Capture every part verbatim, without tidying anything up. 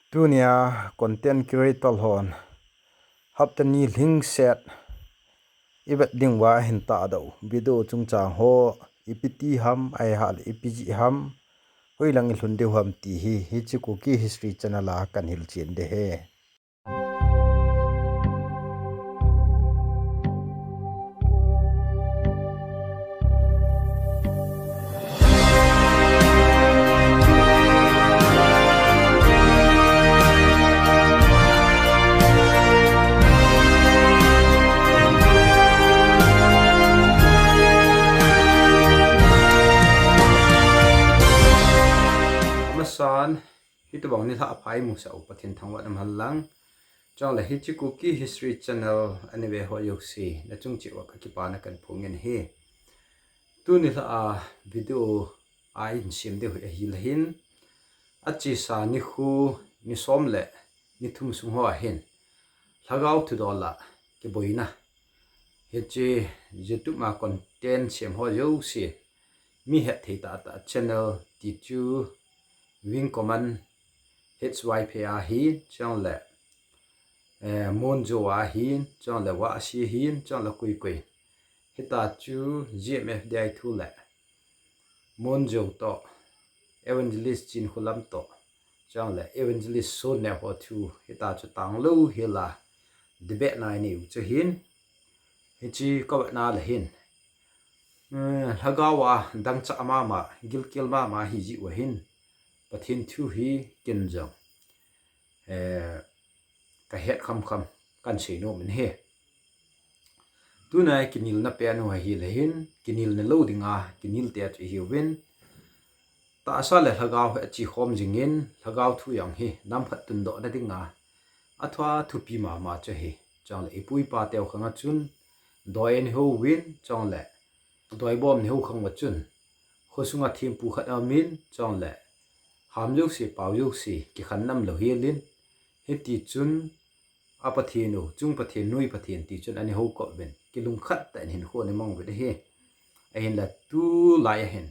Tunia content creator hon hapta ni lhingset i vet ding uva hin tahdoh u video chungchang ho ipi ti ham, ahileh ipi jeh ham, hoilang i lhun diu ham ti hi, hiche Kuki History Channel a kan hilchen ding ahi. Amasan, hitobang nilhah pha i musah u Pathen thangvah in umhen lang. Chuleh hiche Kuki History Channel ana ve ho jouse, nachung cheh uva kakipana kahin phong in ahi. Tuni nilhah a video a i hin sem diu hi ahileh hin, achesa nikho ni som le ni thum sung hoa hin, lhagao thudol a kiboina, hiche YouTube a content sem ho jouse, mi hetthei tahtah channel ti chu Wing Command H Y P ahin, chuleh, eh, Monjo ahin, chuleh Wasi ahin, chuleh Kuikui. Hita chu G M F D I thu le Monjo toh, Evangelist Chinkholam toh, chuleh Evangelist Sonneo ho thu, hita chu tanglou hela debate na i nei u chu ahin, hiche ka vetna le hin, eh, lhagao a dangchah mama, gilkel mama hi jeh uva hin, Pathen thu hi ken jong, eh, kahet khamkham, kahin seinom in ahi. Tuna i kinelna pen u ahileh hin, kinelna lou dinga kinel te chu ihiuvin, tahsa le lhagao hi achekhom jingin, lhagao thu jong hi nam khat tundohna dinga athu athupi mama chu ahi. Chuleh ipu ipa teu khang a chun doi ana houvin, chuleh doi bom ana hou khang uva chun khosunga thempu khat aumin, chuleh ham jouse, pao jouse kikhen nam lou helin, hiti chun a Pathen u, chung Pathen, noi Pathen ti chun ana hou kop uvin, kilungkhat tah in hinkho ana mang uvin ahi. Ahinla tulai a hin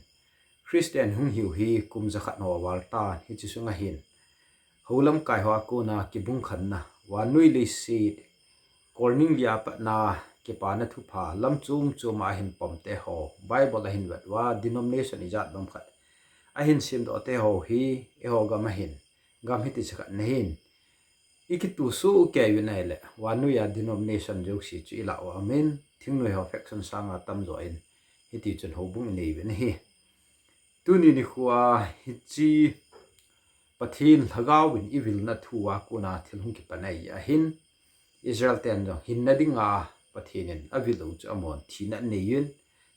Christian hung hiu hi kum jakhat ho aval tan, hiche sunga hin hou lamkai hoa kona kibungkhenna, vannoi leiset kolning lia patna, kipana thupha lam chom chom a ahin pom te ho, Bible ahin vet uva, denomination ijat bang khat ahin semdoh te ho hi, eiho gam a hin, gam hiti chakhat na hin, i kituh soh kei uvin ahileh, vannoi a denomination jouse chu i lah uva aumin, thingnoi ho faction sanga tamjo in, hiti chun houbung i nei uvin ahi. Tuni nikho a hiche Pathen lhagao in i vilna thu a kona thil hung kipan ahi ahin, Israel ten jong hinna dinga Pathen in avil u chu amahon thina anei uvin,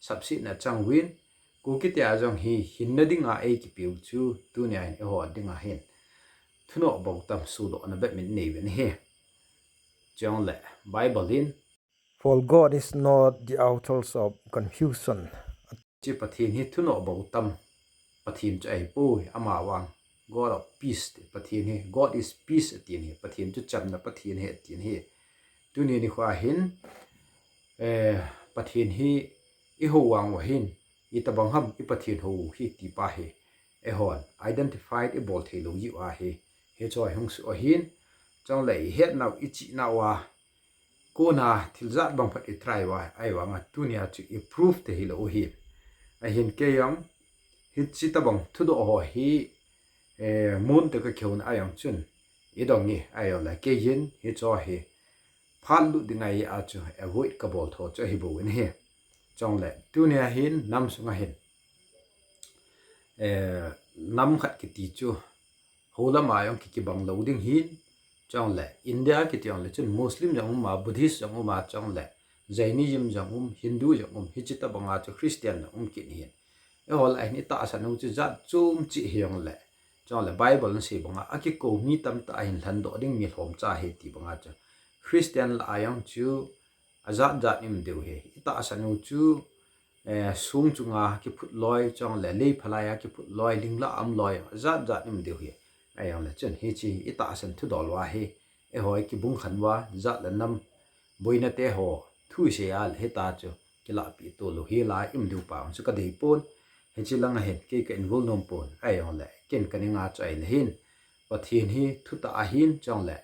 sapsetna achang uvin, Kuki te a jong hi hinna dinga eikipeu chu tunia hin eiho dinga hin thunoh bou tam, suhdohna bep in i nei uvin ahi. Chuleh Bible in, "For God is not the author of confusion." Hiche Pathen hi thunoh bou tam Pathen chu ahipoi, amavang God of peace ti, Pathen hi, God is peace atin ahi, Pathen chu chamna Pathen ahi atin ahi. Tuni nikho a hin, eh, Pathen hi i hou vang uva hin, itobang ham i Pathen hou u hi ti pa hi, eihon identify i bol thei lou jeh uva hi, hiche hi hung soh ahin, chuleh i hetnau, i chihnau a kona thil jat bang phat i try uva, ahivanga tunia chu i prove thei hilou u ahi. Ahin kei jong, hiche tobang thudoh ho hi, eh, mun te ka kihouna a jong chun i dong e, ahijongleh kei hin hiche hi phat lut ding ahi a chu avoid ka bol tho chu ahi bou in ahi. Chuleh tunia hin nam sunga hin, eh, nam khat kiti chu hou lam a jong ki, kibang lou ding ahin, chuleh India kiti jongleh chun Muslim jong um a, Buddhist jong um a, chuleh Jainism jong um, Hindu jong um, hiche tobang a chu Christian jong um kit ahin. Eiho lah a hin i tahsan u chu jat chom cheh hijongleh, chuleh Bible in asei banga akikou mi tamtah ahin lhendoh ding mi lhomcha ahi ti banga chu Christian lah a jong chu ajat jat i um diu ahi. I tahsan u chu, eh, song chunga kiphut loi, chuleh lei phalai a kiphut loi, lingla a um loi, ajat jat i um diu ahi. Ahijongleh chun hiche i tahsan thudol uva hi, eiho i kibungkhen uva, jat le nam boina te ho thu i sei a leh hita chu kilahpeh to lou hela i um diu pa chu ka dei pon. Hiche langa hin kei ka involve nom pon, ahijongleh ken ka ning a chu ahileh hin Pathen hi thutah ahin, chule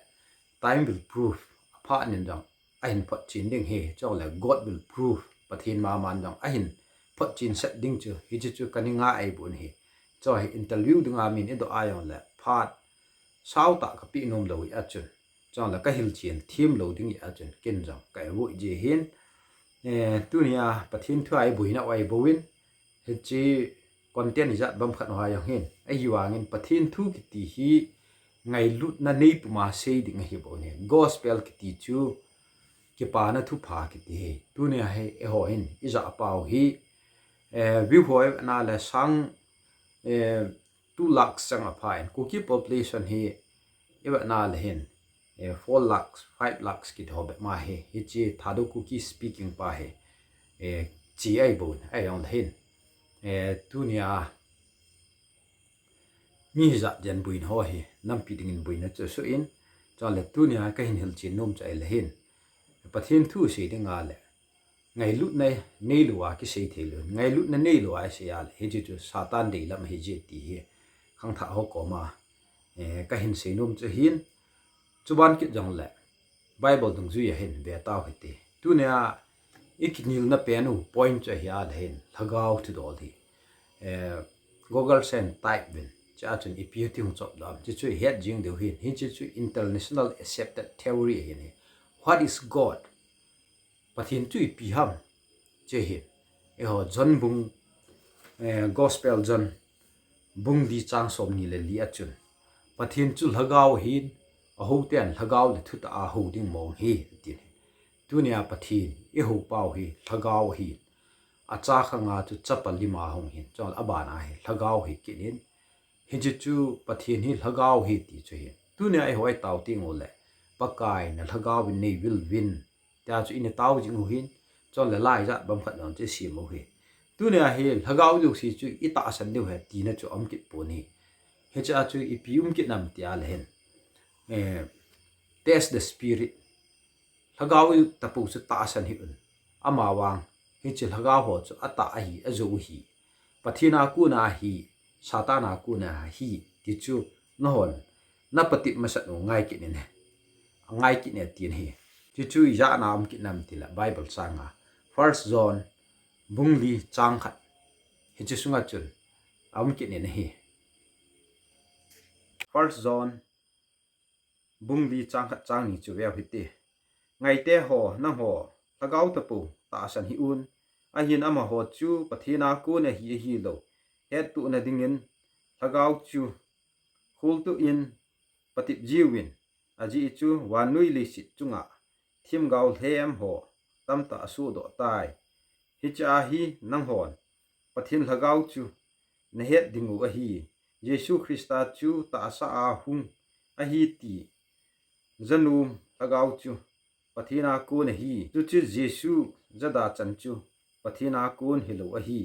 time will prove. Aphat in jong ahin photchen ding ahi, chule God will prove. Pathen maman jong ahin photchen sah ding chu, hiche chu kana ngai bou ahi. Chu hi interview dinga min eidoh a jongle phat sautah kapeh nom lou ahi a chun, chule kahilchen them lou ding ahi a chun, ken jong ka avoid ji ahin. Eh, tunia Pathen thu a iboina u ahi bouvin, hiche content ijat bang khat u a jong hin, ahivangin Pathen thu kiti hi ngailutna neipuma sei ding ahi bou ahi. Gospel kiti chu kipana thupha kiti ahi. Tunia hi eihon ijah pau hi, eh, view ho ivet na le sang, eh, two lakhs chang aphan, Kuki population hi ivet na le hin, eh, four lakhs, five lakhs kiti ho bep ma ahi. Hiche Thadou Kuki speaking pa hi, eh, chi ahi bou ahi jong le hin, eh, tunia mi hijat jen boina ho hi nampi dingin boina chu asoh in, chule tunia kahin hilchen nom chu ahile hin, Pathen thu sei dinga le ngailutna neilou a kisei thei lou, ngailutna neilou a isei a le hiche chu Satan deilam ahi ji ti hi khangthah ho koma, eh, kahin sei nom chu ahin. Chuban kit jongle Bible dungjui a hin ve tau hite. Tunia ikinelna pen u point chu ahi a le hin, lhagao thudol hi, eh, Google sen type uvin, chua chun ipi ati hung chop dam, hiche chu ihet jing diu ahin. Hiche chu international accepted theory ahi. What is God? Pathen chu ipi ham? Hiche hi, eiho John bung, eh, Gospel John bung li chang somni le li a chun, Pathen chu lhagao ahin, ahou ten lhagao le thutah a hou ding mong ahi, ati ahi. Tunia Pathen ihou pau hi lhagao ahin, achakhang a chu chapa lim a hung ahin, chule abana hi lhagao ahi kit in, hiche chu Pathen hi lhagao ahi ti chu ahi. Tunia eiho itao teng u le, Pakai na lhagao in nei vil uvin, tia chu ina tao jing u ahin, chule la ijat bang khat jong chu isem u ahi. Tunia hi lhagao jouse chu itahsan diu ahi tina chu aum kit pon ahi. Hiche a chu ipi um kit nam tia le hin, eh, test the spirit. Lhagao tapou chu tahsan hih un. Amavang hiche lhagao ho chu atah ahi, ajou ahi. Pathen a kona ahi, Satan a kona ahi, ti chu nahon napatep masat u ngai kit in ahi. Angai kit in ahi tin ahi. Hiche chu ijat a um kit nam ti le Bible chang a, First John bung li chang khat, hiche sunga chun aum kit in ahi. First John bung li chang khat chang ni chu veu hite. Ngaite ho, nangho lhagao tapou tahsan hih un. Ahin amaho chu Pathen a kon ahi ahilou hettohna dingin lhagao chu kholtoh in patep jiuvin, ajeh chu vannoi leiset chunga themgao lhem ho tamtah asohdoh tai. Hiche a hi nanghon Pathen lhagao chu nahet ding u ahi. Jesu Christa chu tahsa a hung ahi ti janom lhagao chu Pathen a kon ahi. Chuche Jesu jada chan chu Pathen a kon hilou ahi.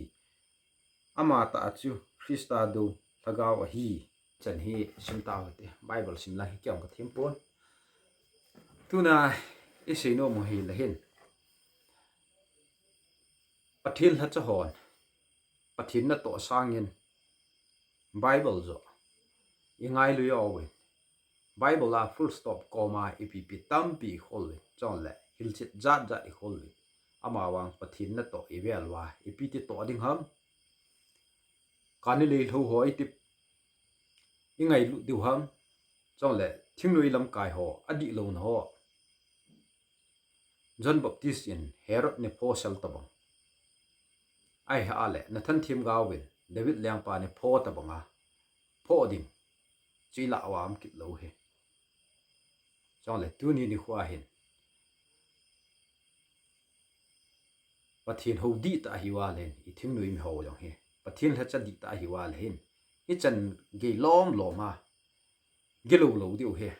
Ama tah chu Christa dou lhagao ahi. Chan hi sim tau hite, Bible sim lang hi kei jong kathem pon. Tuna isei nom u hi le hin, Pathen lhacha hon Pathen natoh sangin Bible joh ingailui uvin, Bible a full stop, comma, ipi ipi tampi ikhol uvin, chule hilchet jat jat ikhol uvin, amavang Pathen natoh ivel uva ipi ti toh ding ham? Kani lei lhou ho iti ingailut diu ham? Chule thingnoi lamkai ho, adihlouna ho, John Baptist in Herod ni pho sel tabang, ahilou le Nathan themgao in David lengpa ni pho tabang a pho ding chu ilah uva um kit lou hi. Chule tuni nikho a hin Pathen hou dihtah ahiuva le hin, ithingnoi miho jong hi Pathen lhacha dihtah ahiuva le hin, ichan gei lom lom a gilou lou diu hi.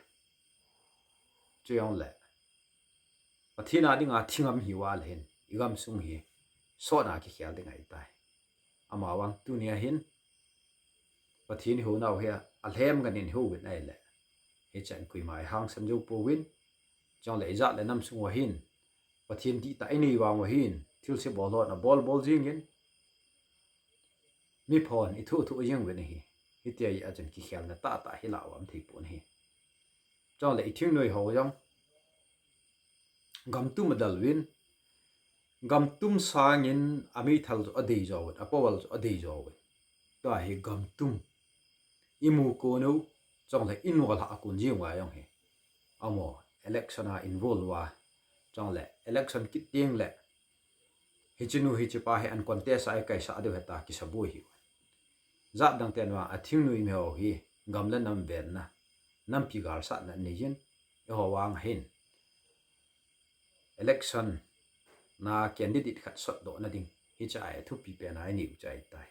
Chujongle Pathen a dinga thingam hiuva le hin, igamsung hi sotna kikhel ding ahitai. Amavang tunia hin Pathen ihounau hi alhem ngen in ihouvin ahile, hichan koima ihangsan jou pouvin, chule ijat le nam sung uva hin Pathen dihtah inei vang uva hin thilse bol hon abol bol jingin, miphon ithoh thoh jing uvin ahi. Hitia hi a chun kikhelna tahtah hi lah a um thei pon ahi. Chule i thingnoi ho jong gam tum adel uvin, gam tum sangin a meithal chu adei jo uvin, a power chu adei jo uvin. Tua hi gam tum i mu kon u, chule i nolhah a kon jing uva jong hi amaho election a involve uva, chule election kit teng le hiche nu hiche pa hi an contest a i kaisah diu ahi tia kisaboi hi. Jat dang ten vang a thingnoi mi ho hi gam le nam venna, nampi galsatna nei jin, eiho vang hin election a candidate khat sotdohna ding hiche a i thupi pen a i neiu chu ahitai.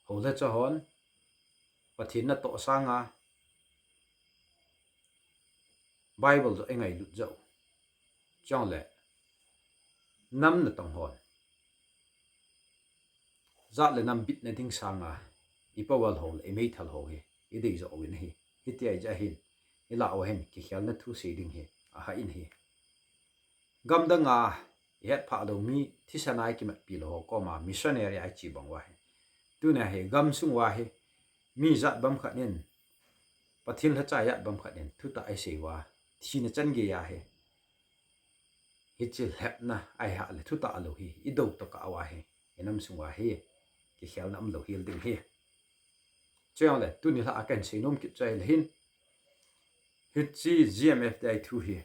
Hou le cha hon Pathen natoh sanga Bible joh i ngailut joh u, chule nam natong hon jat le nam bitna ding sanga i power ho le i meithal ho hi i dei jo uvin ahi. Hitia hi jeh hin i lah uva hin kikhelna thu sei ding hi ahah in ahi. Gam danga i hetphah lou mi thisan a i kimatpi lou ho koma missionary a i che bang uva hi, tunia hi gamsung uva hi mi jat bang khat in, Pathen lhacha jat bang khat in thutah i sei uva, thina chan geiya hi hiche lhepna ahi a le thutah lou hi i dou tokah uva hi i namsung uva hi kikhelna umlou hel ding ahi. Chujongle tuni lhah a kahin seinom kit chu ahile hin, hiche G M F D I thu hi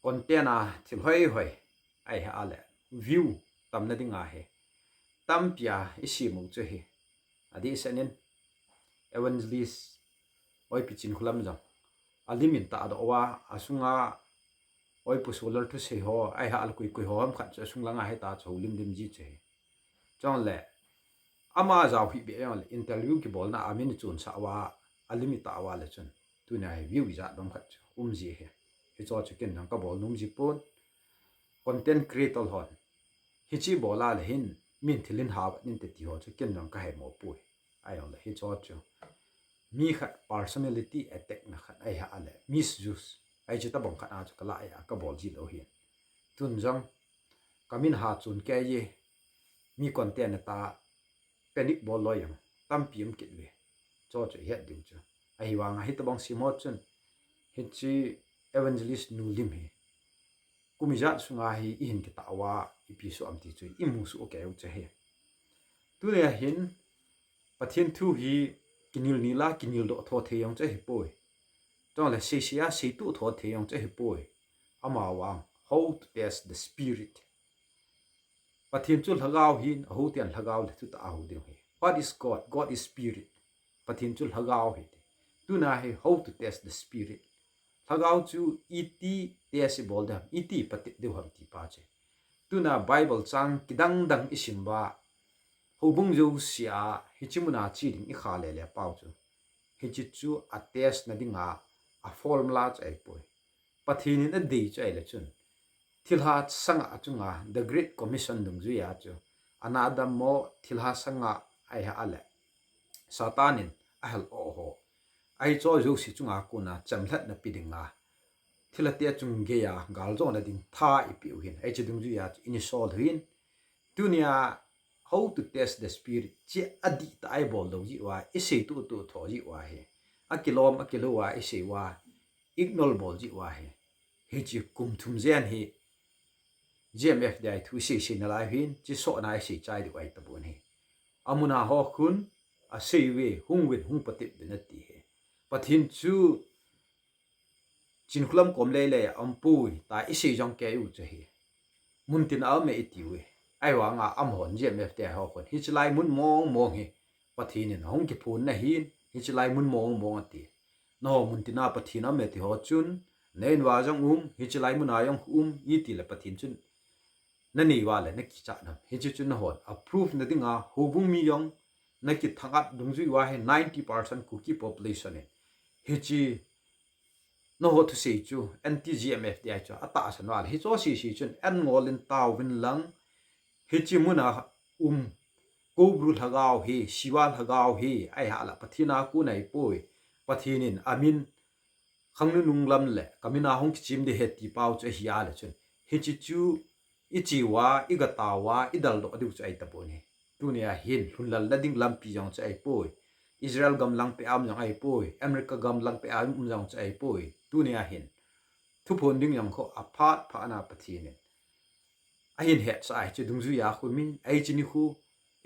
content a thil hoihoi ahi a le view tamna dinga hi tampi a i sem u chu ahi. Adehset in Evangelist Oipi Chinkholam jong alim in tahdoh uva, asunga Oipu Solar thusei ho ahi a le koi koi ho ham khat chu asung langa hita chu houlim lim ji chu ahi. Chule ama jao hih beh jongle interview kibolna a min chonsah uva alim i tah uva le chun tunia hi view ijat bang khat chu um ji ahi. Hicheho chu ken jong kabol nom ji pon. Content creator hon hiche bol a le hin min thil in hao nin te ti ho chu ken jong kahemo poi. Ahijongle hicheho chu mi khat personality attack na khat ahi a le misuse ahi chu tabang khat a chu kalah a kabol ji lou ahin. Tun jong kamin ha chun kei e, mi content a ta panic bol loi jong tampi um kit uve. Chu chu i het diu chu. Ahivanga hitabang sem ho chun hiche Evangelist nu lim hi kum ijat sunga hi i hin kitah uva ipi soh am ti chu i musoh kei u chu ahi. Tunia hin Pathen thu hi kinil nil a kinildoh tho thei jong chu ahipoi. Chule seisei a seituh tho thei jong chu ahipoi. Amavang, how to test the spirit. Pathen chu lhagao ahin, ahou ten lhagao le thutah a hou diu ahi. What is God? God is spirit. Pathen chu lhagao ahi ti. Tuna hi how to test the spirit. Lhagao chu iti test ibol diu ham, iti patep diu ham ti pa chu. Tuna Bible chang kidang dang isim uva, houbung jouse a hiche muna che ding ikha le le pau chu, hiche chu a test na dinga a formula chu ahipoi. Pathen in adei chu ahile chun, thilha sanga chunga the Great Commission dungjuia chu, ana dammo thilha sanga ahi a le Satan in ahel o ho, ahi chu jouse chunga kona chamlhatna pe dinga thilha te chung geiya galjona ding tha ipeh u ahin, hiche dungjuia chu inisol u ahin. Tunia how to test the spirit chu adihtah a ibol lou jeh uva, iseituh tuh tho jeh uva hi, akilom akilou a isei uva, ignore bol jeh uva hi, hiche kum thum jen hi G M F D I thu isei sei nalai u ahin, hiche sohna isei chai diu ahi tapon ahi. Amuna ho khun asei uve, hung uvin hung patep uvin ati ahi. Pathen chu Chinkholam kom lei lei a aumpoi tia isei jong kei u chu ahi. Muntin a aume iti uve. Ahivanga amahon G M F D I ho khun hiche lai mun mong mong hi Pathen in ahung kiphonna ahin, hiche lai mun mong mong ati. Nangho muntina Pathen aume ti ho chun, na in uva jong um, hiche lai muna jong um, itile Pathen chun nanei uva le nakichat nam? Hiche chu nahon a proof na dinga houbung mi jong nakithangat dungjui uva hi ninety percent Kuki population in hiche nangho thusei chu anti G M F D I chu atahsan uva le hicheho sese chun an ngol in tauvin lang, hiche muna um Cobra lhagao hi, Shiva lhagao hi, ahi a le Pathen a kon ahipoi. Pathen in amin khangnunung lam le kamin a hung kichim ding ahi ti pau chu ahi a le chun, hiche chu iche uva, igata uva, idaldoh diu chu ahi tapon ahi. Tunia hin lhunlelna ding lampi jong chu ahipoi. Israel gam lang peh a um jong ahipoi, America gam lang peh a um jong chu ahipoi. Tunia hin thuphon ding jong khu aphat phat na Pathen in ahin hetsah a hiche dungjuia khu min, hiche ni khu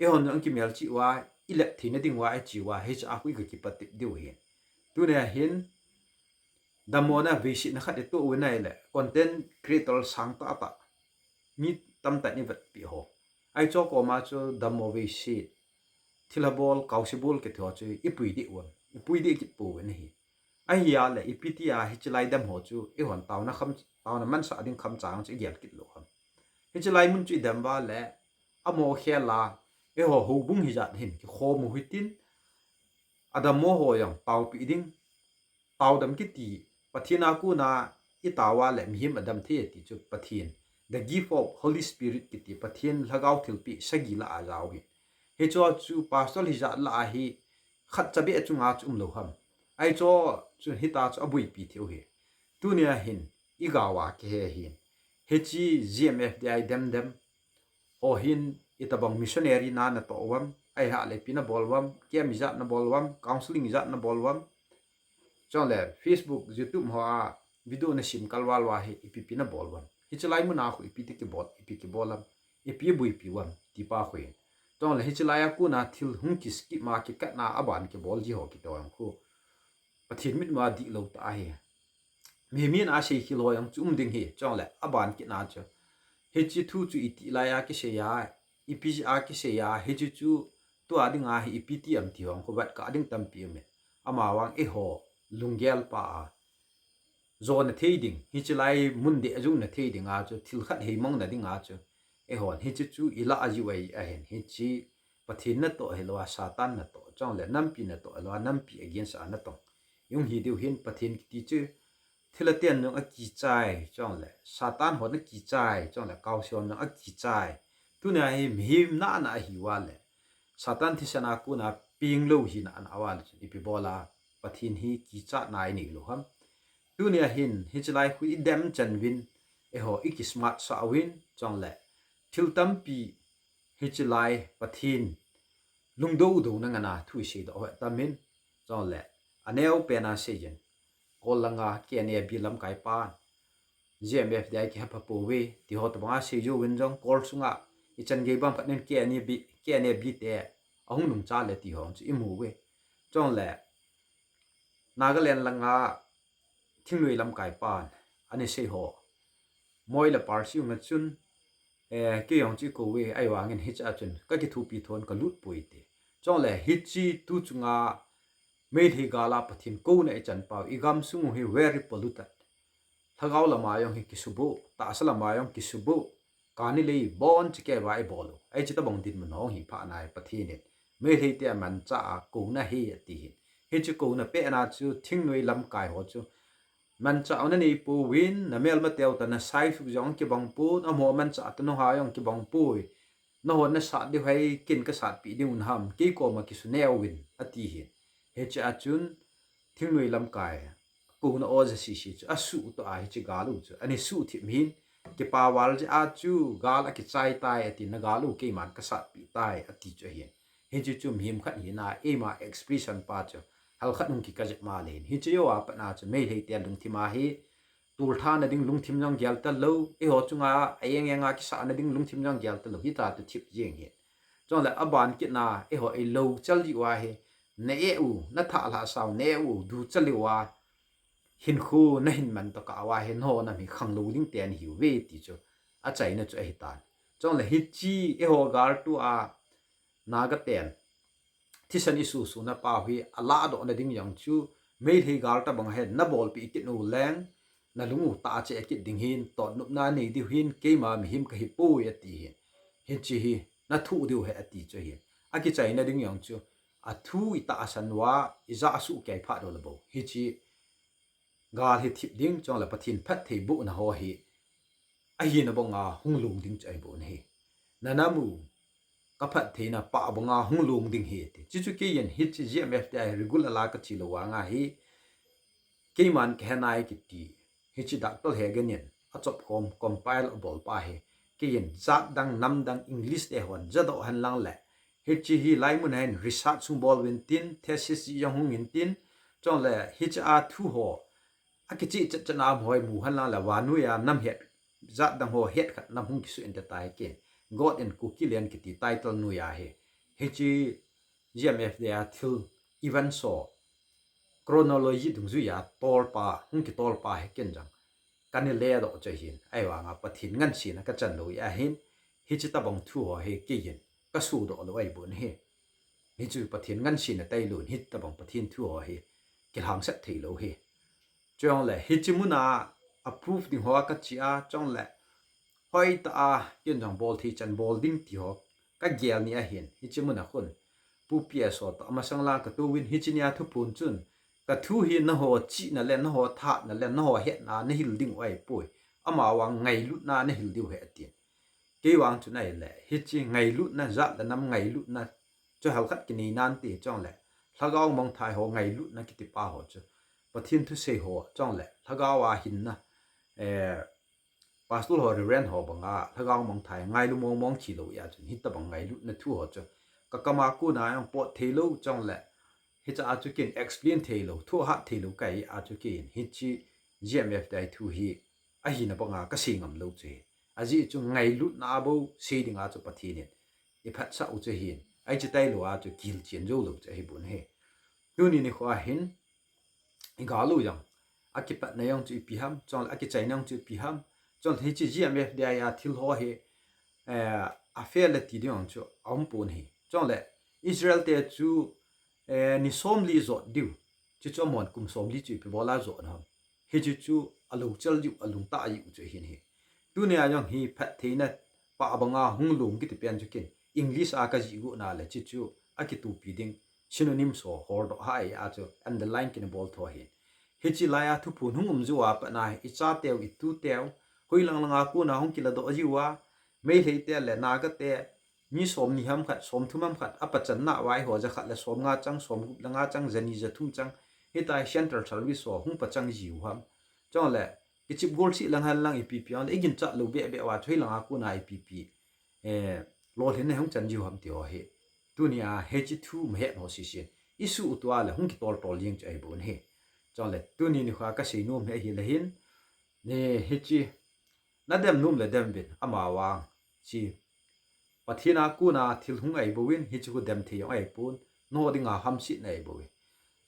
eihon jong kimelchih uva, ilep theina ding uva, iche uva, hiche a khu i kakipatep diu ahin. Tunia hin dammona veisetna khat itoh u ahile, content creator sangtah tah, mi tamtah in ivetpeh ho, hicheho koma chu dammo veiset, thilha bol, kaose bol kiti ho chu ipui deh uvem? Ipui deh kit pouvin ahi. Ahia le ipi tia hiche lai dem ho chu eihon taona kham, taona mansah ding kham chang chu igel kit lou ham? Hiche lai mun chu idem uva le, amaho khel a, eiho houbung hijat hin kikhom u hitin, adammo ho jong taopeh ding, taodam kiti, Pathen a kona itao uva le mihem adam thei ati chu Pathen, the gift of Holy Spirit kiti, Pathen Lhagao thilpeh sagi lah a jao ahi. Hicheho chu pastor hijat lah a hi khatcha beh chunga chu umlou ham? Hicheho chu hita chu aboipi thei u ahi. Tunia hin igao a kihe ahin, hiche G M F D I dem dem ho hin itobang missionary na natoh uvem, ahileh ipi nabol uvem, camp ijat nabol uvem, counselling ijat nabol uvem, chule Facebook, YouTube hoa video nasem kal val uva hi ipi ipi nabol uvem? Hiche lai muna khu ipi ti kibol, ipi kibol uvem, ipi boipi uvem ti pa khu hin. Chule hiche lai a kona thil hung kiskip ma, kikatna aban kibol ji ho kiti ho jong khu Pathen mitmua dihlou tah ahi. Mihem in asei khel ho jong chu um ding ahi, chule aban kitna chu, hiche thu chu itih lai a kisei a, ipi a kisei a, hiche chu tua dinga hi ipi ti ham ti ho jong khu vetkah ding tampi aume. Amavang eiho lunggel pa a jona thei ding, hiche lai mun deh a jona thei dinga chu, thil khat heimangna dinga chu, eihon hiche chu ilah jiu ahi, ahin hiche Pathen natoh hilouva Satan natoh, chule nampi natoh hilouva nampi against a natong ihung hi diu hin. Pathen kiti chu thilha ten jong akichai, chule Satan hon akichai, chule kaose hon jong akichai. Tunia hi mihem nahna ahiuva le, Satan thisan a kona penglou hina ana uva le chun ipi bol a Pathen hi kichatna inei lou ham? Tunia hin hiche lai khu idem chan uvin, eiho ikismart sah uvin, chule thil tampi hiche lai Pathen lungdou douna ngana thu iseidoh ho atam in, chule aneo pen a seijin, Kol langa K N A B lamkai pan G M F D I kihepha pouve ti ho tobanga seijou vin jong, Kol sunga ichan gei bang khat in K N A B, K N A B te ahung nungcha le ti ho chu imu uve. Chule Nagaland langa Thingnoi lamkai pan ana sei ho, Moi le Parsi unga chun, eh, kei jong chu ikouve, ahivangin hiche a chun kakithopi thon kalut poi ti. Chule hiche tu chunga Meitei gal a Pathen kouna ichan pau, igamsung u hi very polluted, lhagao lama jong hi kisuboh, tahsa lama jong kisuboh, kani lei bon chekei uva ibol u, hiche tobang dinmun ho hi phat nai Pathen in Meitei te amanchah a kouna ahi ati hin. Hiche kouna pehna chu Thingnoi lamkai ho chu manchah u nanei pouvin, namelmateu toh nasaisuh jong kibang pon, amaho manchah toh nahung jong kibang poi. Nahon nasat diu hai, ken kasatpeh ding un ham, kei koma kisuneo uvin ati hin. Hiche a chun Thingnoi lamkai kouna oja sese chu asuh toh a hiche gal u chu ana suhthip hin, kipa val jeh a chu gal akichai tai ati, nagal u keiman kasatpeh tai ati chu ahin. Hiche chu mihem khat hina eima expression pa chu halkhat hung kikah jep ma le hin. Hiche jouva patna chu Meitei te lungthim a hi tulthana ding lungthim jong gel talou, eiho chunga aeng enga kisahna ding lungthim jong gel talou, hita toh thip jeng hin. Chule aban kitna, eiho ilou chal jiu ahi, na-eh u, nathah lhahsau, na-eh u, ducha leuva hinkho nahin man tokah uva hi nahon nam hi khanglou ding te nahiuve ti chu achaina chu ahitan. Chule hiche eiho gal tua Naga ten thisan isusuna pau hi alahdohna ding jong chu, Meitei gal tobang hi nabolpeh kit u leng, nalung u tahcheh kit ding hin, totnopna nei diu hin, keima mihem kahipoi ati hin. Hiche hi nathoh diu ahi ati chu ahin. Akichaina ding jong chu, athu itahsan uva ijah asuh kei phat dou le bou, hiche gal hi thip ding, chule Pathen phattheibohna ho hi ahina banga hung long ding chu ahibou ahi. Nanam u kaphattheina pah banga hung long ding ahi ati. Chuchu keiin hiche G M F D I regular la kache lou vanga hi, keiman kahenai kiti, hiche Doctor Hagen in achop khom compile abol pa hi, keiin jat dang, nam dang, English te hon jadoh henlang le Hiche hi hilai mun hin research hung bol uvin tin, thesis jong hung in tin, chule hiche a thu ho akicheh chet chet na um ho hi mu hen lang le, vannoi a nam het jat dang ho het khat nam hung kisuh inte tai ken. God in Kuki Land kiti title noi a hi, hiche G M F D I a thil event ho chronology dungjuia tolpa, hung kitolpa hi ken jong kana ledoh chu ahin, ahivanga Pathen ngansena kachan lou ahin, hiche tabang thu ho hi kei in kasodoh lou ahi bon ahi. Hichu Pathen ngansena tailou in hitabang Pathen thu ho hi kilhangsat theilou ahi. Chule hiche muna a proof ding ho kache a, chule hoitah a ken jong bol thei chan bol ding ti ho kagel ni ahin, hiche muna khun Pu P S ho toh amasang lang katouvin, hiche nia thuphon chun kathu hi nangho chihna le nangho thahatna le nangho hetna a nahil diu ahipoi, amavang ngailutna a nahil diu ahi atin. Kei vang chun ahile hiche ngailutna, jat le nam ngailutna chu halkhat kinei nante, chule lhagao mangthai ho ngailutna kitipa ho chu, Pathen thusei ho chule lhagao a hinna, eh, Pastor ho, Reverend ho banga lhagao mangthai ngailu mong mong thilou ahi chun hitabang ngailutna thu ho chu kakam a kona jong pot theilou, chule hiche a chu ken explain theilou, thohhat theilou kahi a chu ken hiche G M F D I thu hi ahina banga kasei ngam lou chu ahi. Ajeh chu ngailutna a bou sei dinga chu Pathen in iphatsah u chu ahin, ahi chu tailou a chu kihilchen jou lou chu ahi bon ahi. Tuni nikho a hin igal u jong, akipatna jong chu ipi ham, chule akichaina jong chu ipi ham, chule hiche G M F D I a thil ho hi, eh, a fail le ti ding jong chu aumpon ahi. Chule Israel te chu, eh, ni somli jot diu, chuchu amahon kum somli chu ipi bol a jot ham. Hichu chu alouchel jiu, alungtah jiu chu ahin ahi. Tunia jong hi phattheina pah banga hung lom kiti pen chu ken English a kajih got na le chuchu akitopi ding synonyms ho holdoh hih a chu underline kana bol tho ahin. Hiche laiya thuphon hung um jou a pat na ichateu, ituteu, hoilang langa kona hung kiladoh jiuva, Meitei te le Naga te mi somni ham khat, somthum ham khat apachan na uva eiho jakhat le somnga chang, somgup le nga chang, jani jathum chang, hitia central service ho hung pachang jiu ham, chule kichep golseh lang hen lang ipi ipi a le iginchat lou beh beh uva chu hoilanga kona ipi ipi, eh, lolhinna hung chan jiu ham ti ho hi, tunia hiche thu mahet ho sesen isuh tua le hung kitol tol jeng chu ahi bon ahi. Chule tuni nikho a kasei nom hi ahile hin, hiche nadem nom le dem uvin, amavang hiche Pathen a kona thil hung ahi bouvin, hiche khu dem thei jong ahipon, nangho dinga hamsetna ahi bouve.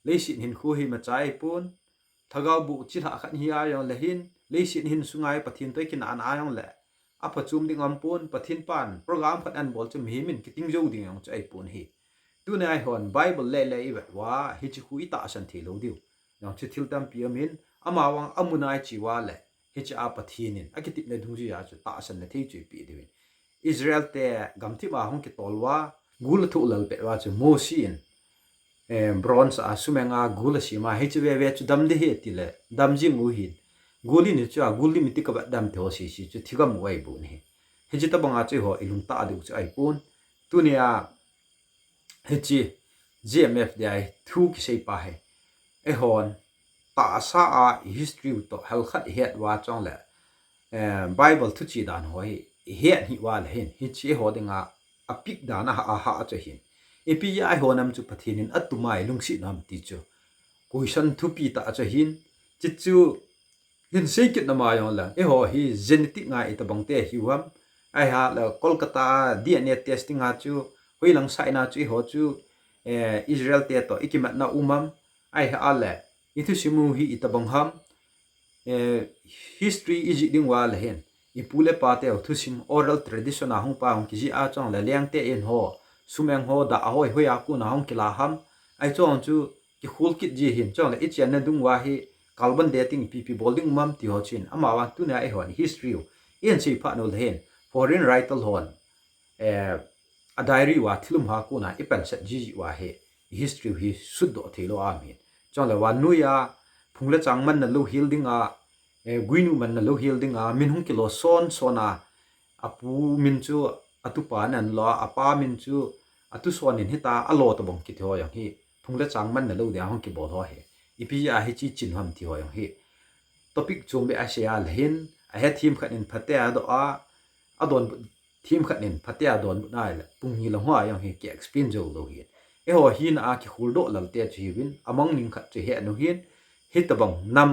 Leiset hinkho hi imacha ahipon, lhagao boh chilhah khat hi ahi jongle hin, leiset hin sunga hi Pathen toh ikinahna ahi jongle aphachom ding aumpon, Pathen pan program khat anabol chu mihem in kiting jou ding jong chu ahipon ahi. Tunia eihon Bible lele ivet uva hiche khu itahsan theilou diu jong chu thil tampi aumin, amavang amun a iche uva le hiche a Pathen in akitepna dungjuiya chu tahsanna thei chu ipeh diuvin. Israel te gamthip a hung kitol uva, gul athoh lal pet uva chu Mosi in, eh, bronze a sumeng a gul asem a, hiche veve chu dam ding ahi atile dam jing u ahin, gul in hichea gul lim iti kavet dam ti ho sese chu thigam u ahibou ahi. Hiche tobanga chu eiho ilungtah diu chu ahipon. Tunia hiche G M F D I thu kiseipa hi eihon tahsa a history u toh helkhat ihet uva chule, eh, Bible thuchih dan ho hi ihet hih uva le hin, hiche eiho dinga apik dan a, ahah chu ahin. Ipi jeh a eiho nam chu Pathen in atum a ilungset u ham ti chu question thupi tah chu ahin. Chuchu hin seikit nama jongle, eiho hi genetic nga itobang te hiu ham, ahile Kolkata a D N A testing a chu hoilang side na chu eiho chu, eh, Israel te toh ikimatna um ham, ahile ithusim u hi itobang ham, eh, history ijih ding uva le hin, ipu le ipa teu thusim oral tradition a hung pa hung kijih a chule lengte in ho, sumeng ho, dah ho, hoiya kona hung kila ham, ahi chun chu kikhol kit ji hin, chule ichenna dung uva hi carbon dating ipi ipi bol ding um ham ti ho chun, amavang tunia eihon history u ihin seiphat u le hin, foreign writer hon, eh, a diary uva thil um ho kona ipanset jiji uva hi history u hi sutdoh theilou aum ahin. Chule vannoiya phung le chang manna louhel dinga, eh, guinu manna louhel dinga min hung kilo son son a, apu min chu atupa in anlo a, apa min chu atuson in hita alo tobang kiti ho jong hi phung le chang manna lou dinga hung kibol ho hi ipi jeh a hiche chin u ham ti ho jong hi topic chom beh a sei a le hin, ahethem khat in phatea adoh a, adonbut thim khat in phatea donbut nai le pung ni lang hoa jong hi ki explain jou lou hin. Eiho hina a kikhuldoh lal te chu hiuvin, amang ning khat chu he nu hin, hitabang nam,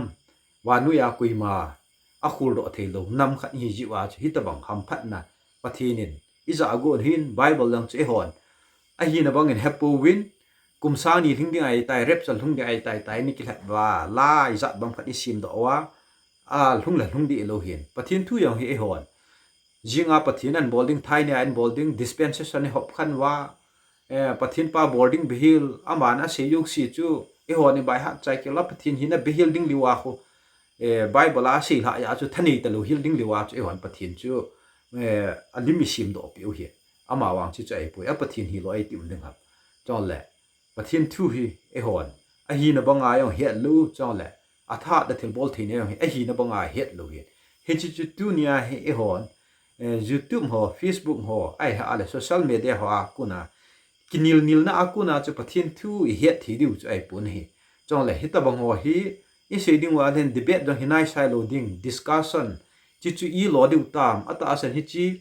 vannoi a koima akhuldoh thei lou nam khat hi jiu a chu hitabang hamphatna Pathen in ija agon hin Bible lang chu eihon ahina bangin hepouvin, kum sang ni lhing ding ahitai, rapture lhung ding ahitai, tai ni kilhat uva, la ijat bang khat isim doh uva, alhung la lhung dih lou hin. Pathen thu jong hi eihon jinga Pathen anbol ding, thaini a anbol ding, dispensation ihop khan uva, eh, Pathen pa bol ding beihel, aman asei jouse chu, eihon i by heart chai kei la Pathen hina beihel ding liu a khu, eh, Bible a asei lhah a chu thanei talou hel ding liu a chu, eihon Pathen chu, eh, alim isim doh peh u hi. Ama vang chu chu ahipoi, a Pathen hilou a iti um ding ham. Chule, Pathen thu hi eihon ahina banga jong het lou, chule atha da thilbol theina jong hi ahina banga het lou hi. Hiche chu tunia hi eihon, eh, YouTube ho, Facebook ho, ahilouleh social media ho a kona, kinil nilna a kona chu Pathen thu ihet thei diu chu ahipon ahi. Chule hitabang ho hi isei ding uva leh debate jong hi naisai lou ding, discussion, hiche chu ilo diu tam, atahsan hiche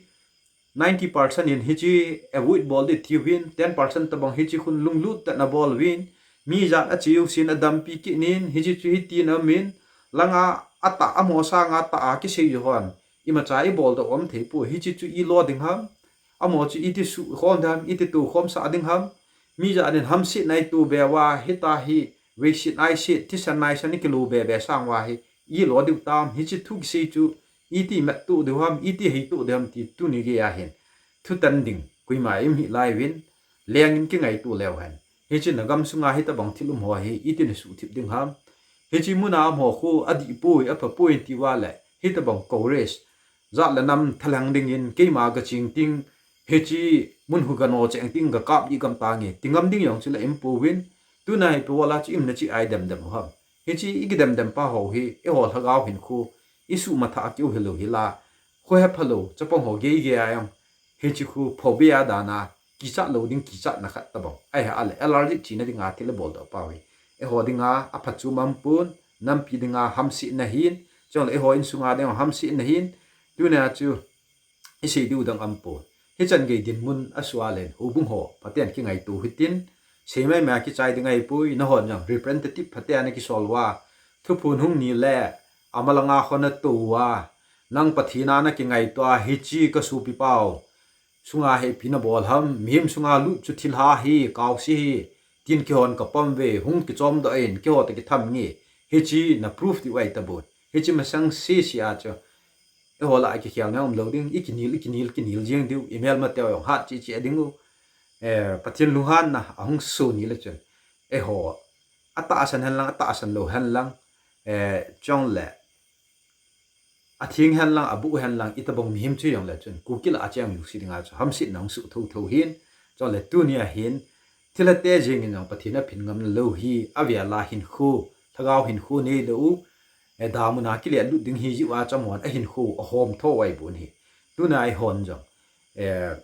ninety percent in hiche avoid bol ding tiuvin, ten percent tabang hiche khun lunglut tah in abol uvin, mi ijat a che jousen adampi kit in, hiche chu hitin aum in, langa atah, amaho sanga atah a kisei jou hon, imacha ibol doh um thei poi, hiche chu ilo ding ham, amaho chu iti suhkhom ding ham, iti tohkhomsah ding ham, mi ijat in hamsetna ito be uva, hitia hi veiset naiset, thisan naisan ikilu be be sang uva hi, ilo diu tam, hiche thu kisei chu iti mat toh diu ham, iti hei toh diu ham ti tuni geiya hin thutan ding koima imhi lai uvin, lengin kingaito leu hen. Hiche nagam sunga hitabang thil um ho hi iti nasuhthip ding ham. Hiche muna um ho khu adih poi, apha poi tiuva leh hitabang courage, jat le nam thalheng dingin keima kaching ting, hiche mun khu kano cheng ting, kakap dih gam tange ti ngam ding jong chu la um pouvin, tuna hi pe wala chu imna chi a idemdem u ham. Hiche ikidemdem pa ho hi eiho lhagao hinkho isuhmathah a keu hilou hila, khohephalou chapang ho geigei a jong hiche khu phobia dan a kichat lou ding kichatna khat tabang, ahilouleh allergic china dinga thil abol doh pa hi eiho dinga aphatchom aumpon, nampi dinga hamsetna hin, chule eiho insunga dinga hamsetna hin, tunia chu isei diu dang aumpon. Hichan gei dinmun asuh a leh houbung ho phaten kingaito hitin, sei maimai a kichai ding ahipoi, nahon jong representative phaten nakisol uva, thuphon hung ni leh amalanga khon natou uva, nang Pathen a nakingaito a, hiche kasopi pau sunga hi ipi nabol ham, mihem sunga lut chu thilha hi, kaose hi, tin keihon kapom uve, hung kichom doh in, keiho toh kitham nge, hiche na proof diu ahitabou. Hiche masang sese a chu eiho lah a kikhelna umlou ding, ikinil, ikinil, kinil jeng diu, imelmateu jong hat cheh cheh ding u. Eh, Pathen lunghanna ahung soh ni le chun, eiho atahsan henlang, atahsan lou henlang, eh, chule atheng henlang, abuh henlang, itabang mihem chu jongle chun Kuki lah a cheng lungset dinga chu hamsetna hung soh thotho hin, chule tunia hin thilha te jengin jong Pathen aphin ngam lou hi, avel a hinkho, lhagao hinkho neilou u, eh, damuna kilelut ding hi jiu a chu amahon ahinkho ahom tho u ahibou ahi. Tuna eihon jong, eh,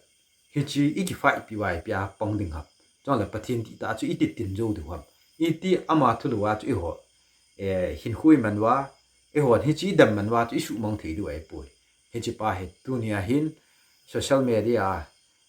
hiche ikifight pi uva ipi a pang ding ham. Chule Pathen dihtah chu iti tin jou diu ham. Iti ama thulhuh a chu eiho, eh, hinkho iman uva, eihon hiche idem man uva chu isuhmang thei diu ahipoi. Hiche pa hi tunia hin social media a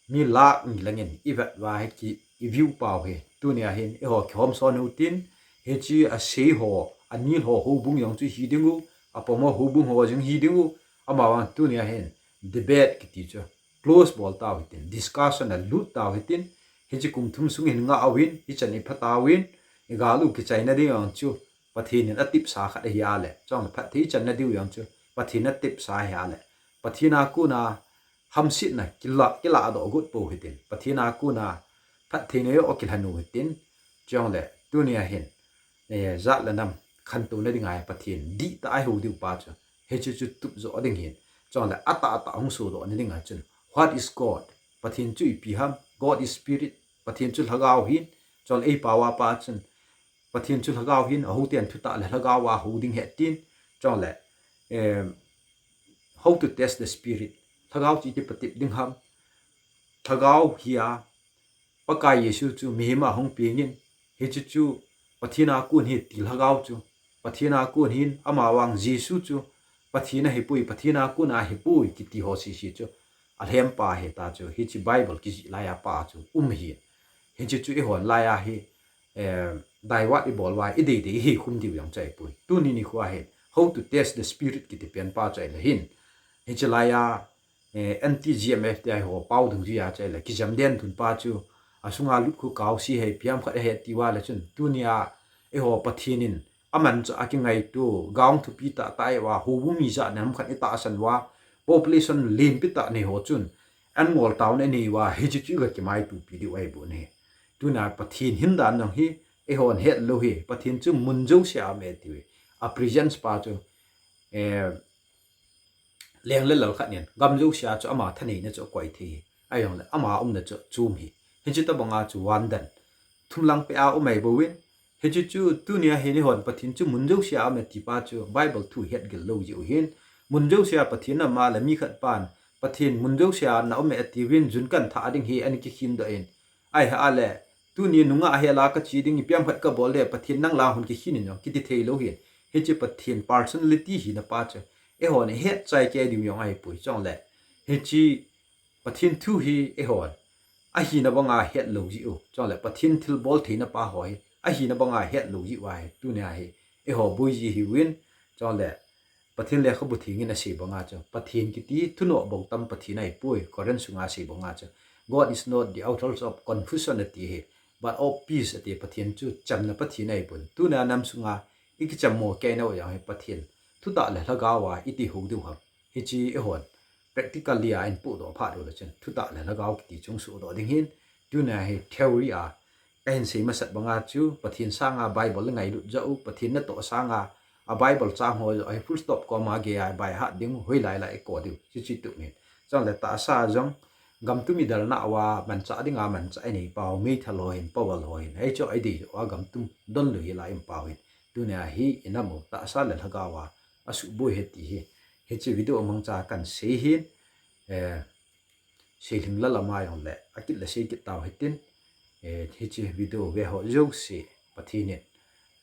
mi lakh ni langin ivet uva hi ki, i view pau hi tunia hin eiho kihomson u hitin, hiche asei ho, anil ho houbung jong chu hi ding u, apom ho houbung ho jong hi ding u, amavang tunia hin debate kiti chu close bol tau hitin, discussion a lut tau hitin, hiche kum thum sung hin ngah uvin, hichan ipha tauvin, igal u kichaina ding jong chu Pathen in atepsa khat ahi a leh, chule phatthei ichanna diu jong chu Pathen atepsa ahi a leh, Pathen a kona hamsetna kila, kiladoh got pou hitin, Pathen a kona phattheina joh kilhen u hitin, chule tunia hin, eh, jat le nam khantouna dinga Pathen dihtah a eihou diu pa chu, hiche chu tup jo ding hin, chule atah atah hung sohdoh na dinga chun, what is God? Pathen chu ipi ham? God is spirit. Pathen chu lhagao hin, chule eipao a pa chun Pathen chu lhagao hin, ahouten thutah le lhagao a hou ding ahi tin, chule, eh, how to test the spirit? Lhagao chu iti patep ding ham? Lhagao hi a, Pakai Jesu chu mihem a hung pengin, hiche chu Pathen a kon ahi ti lhagao chu, Pathen a kon ahin, amavang Jesu chu Pathen ahipoi, Pathen a kon ahipoi kiti ho sese chu alhem pa hi ta chu, hiche Bible kijih lai a pa chu um hi. Hiche chu eihon lai a hi, eh, daiwat ibol uva, ideidei hi khum diu jong chu ahipoi. Tuni nikho a hin, How to Test the Spirit kiti pen pa chu ahile hin. Hiche lai a, eh, anti G M F T I ho pao dungjuia chu ahile, kijam den thun pa chu, asunga lut khu kaosi hei piam khat ahi atiuva le chun, tunia, eiho Pathen in, amanchah a kingaito, gao thupi tah tah uva, houbung mi jat nam khat itahsan uva, population lenpi tah nei ho chun, an ngol taona nei uva, hiche chu iga kimaitopi diu ahi bou ahi. Tuna Pathen hin dan jong hi, eihon het lou hi, Pathen chu mun jousea um e atiuve. A presence pa chu, eh, leng le lal khat nin, gam jousea chu ama thaneina chu akoi thei hi. Ahijongle, ama umna chu achom hi. Hiche tobanga chu vandan thum lang peh a um ahi bouvin. Hiche chu tunia hin eihon Pathen chu mun jousea um e ti pa chu Bible thu hetgil lou jeh u hin. Mun jousea Pathen um a le mi khat pan Pathen mun jousea na um e atiuvin jun kan thah ding hi ana kikhin doh in. Ahi a le, tuni nungah hel a kache ding, ipi ham khat kabol le, Pathen nang lang hung kikhin in jong kiti thei lou hin. Hiche Pathen personality hina pa chu eihon ihet chai kei diu jong ahipoi, chule hiche Pathen thu hi eihon ahina banga het lou jeh u, chule Pathen thilbol theina pa ho hi ahina banga het lou jeh uva hi, tunia hi eiho boi ji ahiuvin, chule Pathen lekhabu theng in asei banga chu, Pathen kiti thunoh bou tam Pathen ahipoi, Corinth sunga asei banga chu, God is not the author of confusion ati hi, but of peace ati, Pathen chu chamna Pathen ahipon. Tuna nam sunga ikichammo kei nau jong hi Pathen thutah le lhagao a iti hou diu ham. Hiche eihon practically a ihin pohdoh phat uleh chun, thutah le lhagao kiti chu hung sohdoh ding hin, tuna hi theory a kahin sei masat banga chu, Pathen sanga Bible le ngailut joh u, Pathen natoh sanga a Bible chang ho joh hi full stop, comma, gei a by heart ding u, hoilai lai iko diu, chuche tup hin. Chule tahsa jong, gam tum idalna uva, manchah dinga manchah inei pau, meithal ho hin, pawal ho hin, hiche idei joh uva gam tum donlui hila ium pau hin. Tunia hi inam u, tahsa le lhagao a asuhboi ahi ti hi. Hiche video mangcha kahin sei hin, eh, seilhing la lama jongle, akit le sei kit tau hitin, eh, hiche video ve ho jouse, Pathen in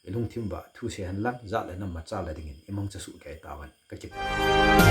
ilungthim uva thu sei hen lang, jat le nam mangcha la dingin imangcha soh kei tauvin, kakipah e.